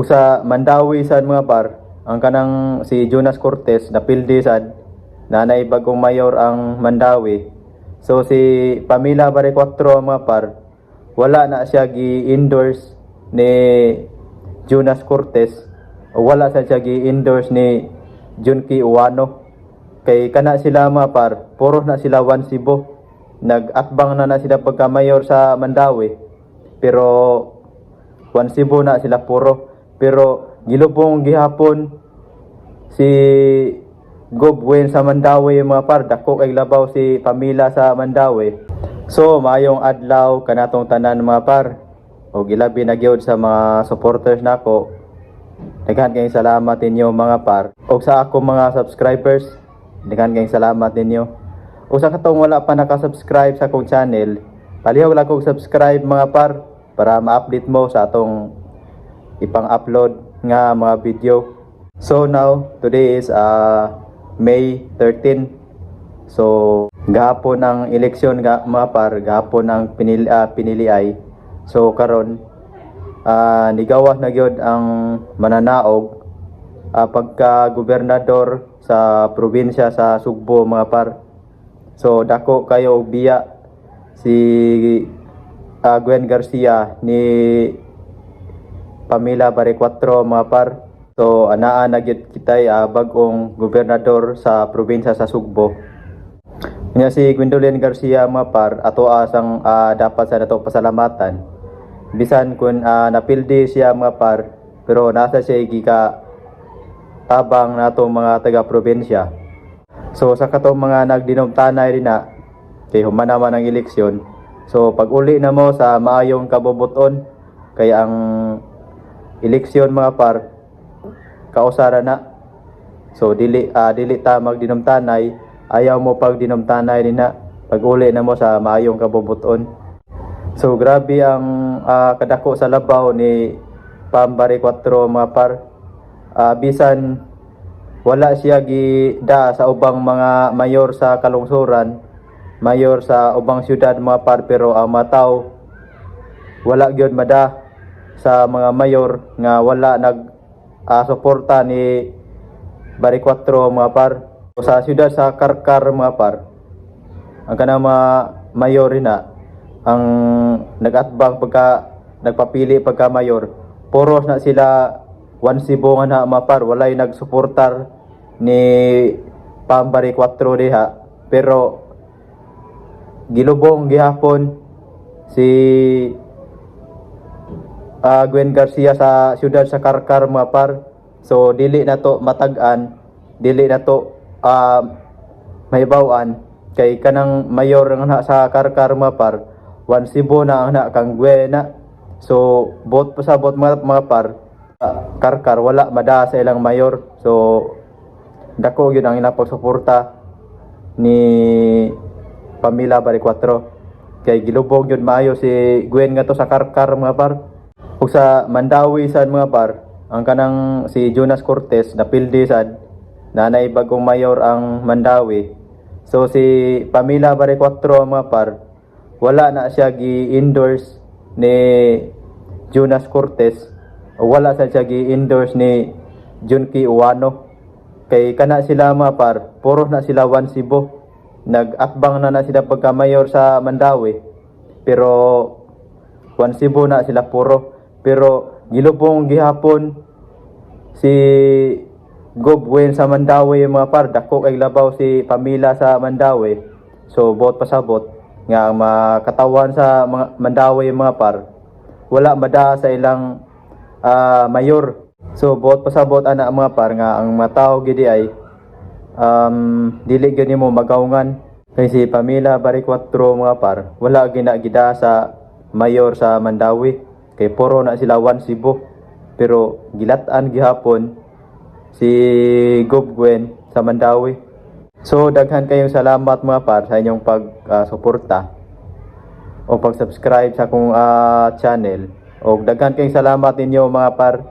Ug sa Mandaue sad, mga par, ang kanang si Jonas Cortez napildi sad na nay bagong mayor ang Mandaue. So si Pamela Baricuatro, mga par, wala na siya gi-endorse ni Jonas Cortez o wala sa siya gi-endorse ni Junki Uwano. Kay kana sila, mga par, puro na sila One Cebu. Nag-atbang na na sila pagka mayor sa Mandaue. Pero One Cebu na sila puro. Pero gilubong gihapon si Gobwen sa Mandaue, mga par, dako kay labaw si Pamela sa Mandaue. So maayong adlaw kanatong tanan, mga par. O gilabi na gyud sa mga supporters nako. Daghan kayong salamat ninyo, mga par. Og sa akong mga subscribers, daghan kayong salamat ninyo. O sa katong wala pa naka-subscribe sa akong channel, palihog lang kog subscribe, mga par, para ma-update mo sa atong ipang-upload nga mga video. So now, today is May 13. So, gahapon ang eleksyon ga, mga par, gahapon ang pinili ay. So karon nigawas na gyud ang mananaog pagka gobernador sa probinsya sa Sugbo, mga par. So dako kayo og biya si Gwen Garcia ni Pamela Baricuatro, mga par. So anaa na gyud kitay bag-ong gobernador sa probinsya sa Sugbo. Nya si Gwendolyn Garcia, mga par, ato asang dapat sa nato pasalamatan. Bisan kung napildi siya, mga par, pero nasa siya gika tabang nato mga taga probinsya. So sa katong mga nagdinumtanay din na kay human naman ang eleksyon. So pag uli na mo sa maayong kabubuton kay ang eleksyon, mga par, kausara na. So dili ta magdinumtanay, ayaw mo pag dinumtanay din na, pag uli na mo sa maayong kabubuton. So grabe ang kadako sa labaw ni Pam Baricuatro, mga par. Bisan wala siya gida sa ubang mga mayor sa kalungsuran, mayor sa ubang syudad, mga par, pero ang mga tao wala gyud mada sa mga mayor nga wala nag suporta ni Baricuatro, mga par. Sa syudad sa Carcar, mga par, ang kanang mga mayor na ang nagatbang pagka nagpapili pagka mayor, puros na sila One Cebu nga na, mga par, walay nagsuportar ni Pam Baricuatro diha, pero gilubong gihapon si Gwen Garcia sa siyudad sa Carcar, mga par. So dili na to matag-an, dili na to mahibaw-an kay kanang mayor nga na sa Carcar, mga par, One Cebu na ang na kang Gwen na. So bot pasabot, mga par, Carcar wala mada sa ilang mayor. So dako gyud ang ilang pagsuporta ni Pamela Baricuatro kay gilubong gyud maayo si Gwen nga to sa Carcar, mga par. Ug sa Mandaue sad, mga par, ang kanang si Jonas Cortez napildi sad na nay bagong mayor ang Mandaue. So si Pamela Baricuatro, mga par, wala na siya gi-endorse ni Jonas Cortez o wala sa siya gi-endorse ni Junki Uwano. Kay kana sila, mga par, puro na sila One Cebu. Nag-atbang na na sila pagka mayor sa Mandaue. Pero One Cebu na sila puro. Pero gilubong gihapon si Gobwen sa Mandaue, mga par, dako kay labaw si Pamela sa Mandaue. So bot pasabot nga ang mga katawan sa mga Mandaue, mga par, wala mada sa ilang mayor. So bot pasabot ana, mga par, nga ang mga tao gidi ay dili gyud nimo magawngan kay si Pamela Baricuatro, mga par, wala gina gida sa mayor sa Mandaue kay puro na sila One Cebu, pero gilat-an gihapon si Gob Gwen sa Mandaue. So daghan kayong salamat, mga par, sa inyong pag-suporta o pag-subscribe sa akong channel. O daghan kayong salamat ninyo, mga par.